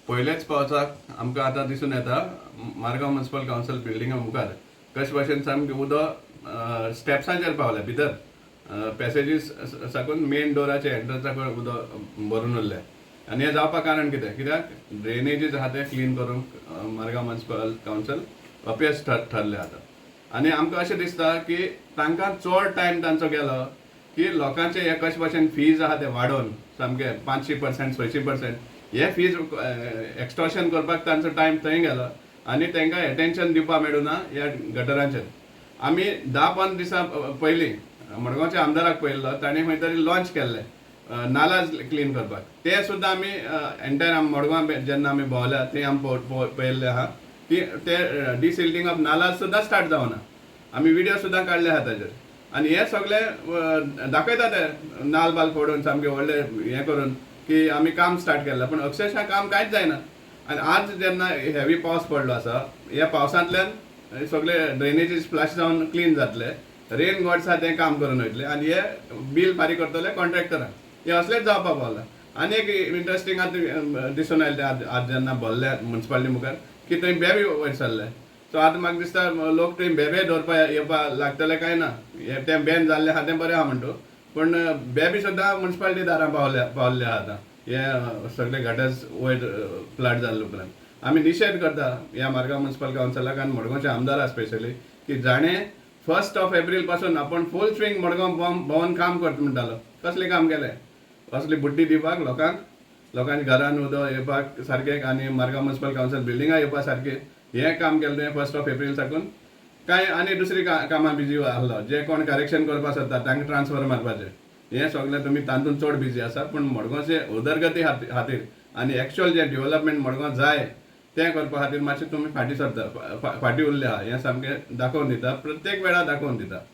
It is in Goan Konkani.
पयलेच पावसाक आमकां आतां दिसून येता, मारगांव म्युन्सिपल कावन्सिल बिल्डिंगा मुखार कशे भाशेन सामकें उदक स्टेप्सांचेर पावलें. भितर पॅसेजीस साकून मेन डोराचे एंट्रन्सा कडेन उदक भरून उरलें. आनी हें जावपाक कारण कितें? कित्याक ड्रेनेजीस आहा ते क्लीन करूंक मारगांव म्युन्सिपल कावन्सिल अपेस ठरलें आतां. आनी आमकां अशें दिसता की तांकां चड टायम तांचो गेलो की लोकांचे हे कशे भाशेन फीज आहा ते वाडोवन सामके 500%, 600% हे फीज एक्स्टॉर्शन करपाक तांचो टायम थंय गेलो आनी तांकां एटेन्शन दिवपाक मेळूना ह्या गटरांचेर. आमी 10-15 दिसां पयलीं मडगांवच्या आमदाराक पळयल्लो, ताणें खंय तरी लॉन्च केल्लें नालाज क्लीन करपाक. ते सुद्दां आमी एंटायर मडगांव जेन्ना आमी भोंवल्या, थंय आमी पळयल्लें आहा की ते डिसिल्टींग ऑफ नालाज सुद्दां स्टार्ट जावना. आमी विडियो सुद्दां काडले आहा ताजेर. आनी हे सगळे दाखयता ते नाल बाल फोडून सामके व्हडले हें करून की आमी काम स्टार्ट केल्लें, पूण अक्षरशः काम कांयच जायना. आनी आज जेन्ना हेवी पावस पडलो आसा, ह्या पावसांतल्यान सगळे ड्रेनेजीस फ्लश जावन क्लीन जातले, रेन गॉड्स आहा तें काम करून वयतले आनी हे बील फारीक करतले कॉन्ट्रॅक्टरांक. हें असलेंच जावपाक पावलां. आनी एक इंट्रस्टींग आतां दिसून आयलें, आज आज जेन्ना भरले मुन्सिपालिटी मुखार की थंय बेबे वयर सरले. सो आतां म्हाका दिसता लोक थंय बेबे दवरपा येवपा लागतले काय ना. हें तें बॅन जाल्लें आहा तें बरें आहा म्हणटा, पूण बेबी सुद्दां मुन्सिपालिटी दारां पावल्ले आहा. आतां हे सगळे गटर्स वयर फ्लड जाल्ले उपरांत आमी निशेध करता ह्या मारगांव मुन्सिपल कावन्सिलाक आनी मडगांवच्या आमदारा स्पेशली की जाणें 1 ऑफ एप्रील पासून आपण फूल स्विंग मडगांव भोंवन काम करता म्हणटालो, कसलें काम केलें? असली बुड्डी दिवपाक लोकांक, लोकांच्या घरान उदक येवपाक सारकें आनी मारगांव मुन्सिपल कावन्सिल बिल्डिंगां येवपा सारकें हें काम केलें तुवें 1 ऑफ एप्रील साकून? काय आनी दुसरी कामां बिजी आहलो? जे कोण करेक्शन करपाक सोदता तांकां ट्रान्सफर मारपाचें, हें सगळें तुमी तातूंत चड बिजी आसा. पूण मडगांवचे उदरगती खातीर आनी एक्चुअल जें डेव्हलपमेंट मडगांव जाय तें करपा खातीर मातशें तुमी फाटीं सरता, फाटीं उरले आहा. हें सामकें दाखोवन दिता, प्रत्येक वेळार दाखोवन दिता.